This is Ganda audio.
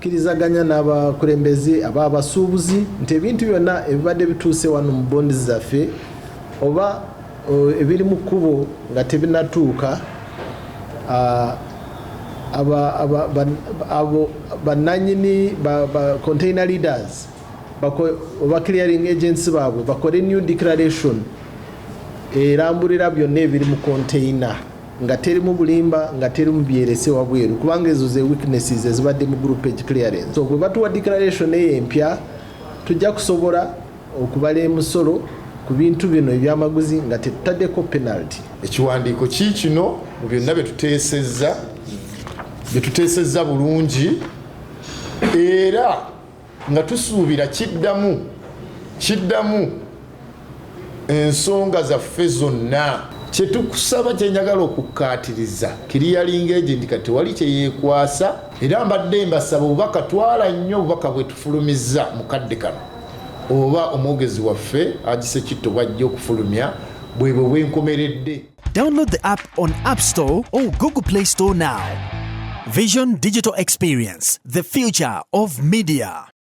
Twakkirizaganya n'abakulembeze ab'abasuubuzi nti ebintu byonna ebibadde bituuse wano mu bonds zaffe oba ebiri mu kkubo nga tebinatuuka, abo bannanyini ba container leaders oba clearing agents baabwe bakole new declaration erambulira byonna ebiri mu container, nga terimu bulimba, nga terimu byerese wabweru, kubanga ezo ze weaknesses ezibadde mu groupage clearance. So bwe batuwa declaration eyo empya, tujja kusobola okubala emisolo ku bintu bino ebyamaguzi nga tetutaddeko penalty. Ekiwandiiko kiikino mu byonna byetuteesezza, byetuteesezza bulungi, era nga tusuubira kiddamu ensonga zaffe zonna. Kyetukusaba, kyenjagala okukkaatiriza, clearing agent kati tewali kyeyeekwasa, era mbadde mbasaba obubaka, twala nnyo obubaka bwe tufulumizza mu kadde kano, oba omwogezi waffe agise kitto bwajja okufulumya bwebwe bwenkomeredde. Download the app on App Store or Google Play Store now. Vision Digital Experience, the future of media.